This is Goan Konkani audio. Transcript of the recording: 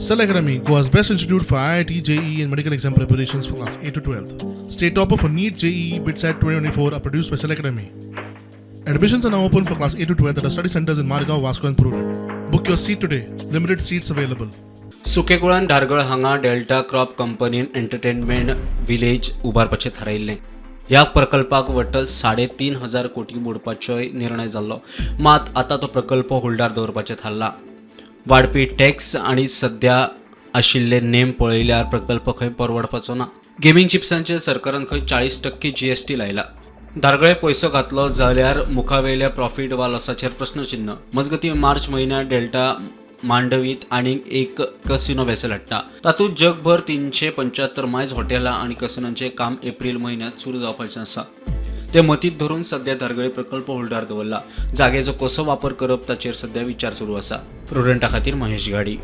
Cell Academy, Goa's best institute for IIT, JEE, and medical exam preparations for class 8 to 12. State topper for NEET, JEE, BITSAT 2024 are produced by Cell Academy. Admissions are now open for class 8 to 12 at our study centers in Margao, Vasco, and Prudent. Book your seat today. Limited seats available. सुकेकुळान Dhargal हांगा डेल्टा क्रॉप कंपनीन एंटरटेनमेंट विलेज उबारपाचें थारायिल्लें. ह्या प्रकल्पाक वट्ट 3500 कोटी मोडपाचोय निर्णय जाल्लो. मात आतां तो प्रकल्प होल्डार दवरपाचें थारला. वाडपी टॅक्स आनी सद्या आशिल्ले नेम पळयल्यार प्रकल्प खंय परवडपाचो ना. गेमींग चिप्सांचेर सरकारान खंय 40% जीएसटी लायला. धारगळे पयसो घातलो जाल्यार मुखावेल्या प्रॉफीट वा लॉसाचेर प्रश्नचिन्ह. मजगतीं, मार्च म्हयन्यात डेल्टा मांडवीत आनीक एक कसिनो वेसल हाडटा. तातूंत जगभर 375 मायज हॉटेलां आनी कसिनोंचें काम एप्रील म्हयन्यांत सुरू जावपाचें आसा. ते मतींत धरून सध्या धारगळे प्रकल्प होल्डार दवरला. जागेचो कसो वापर करप ताचेर सध्या विचार सुरू आसा. प्रुडंटा खातीर महेश घाडी.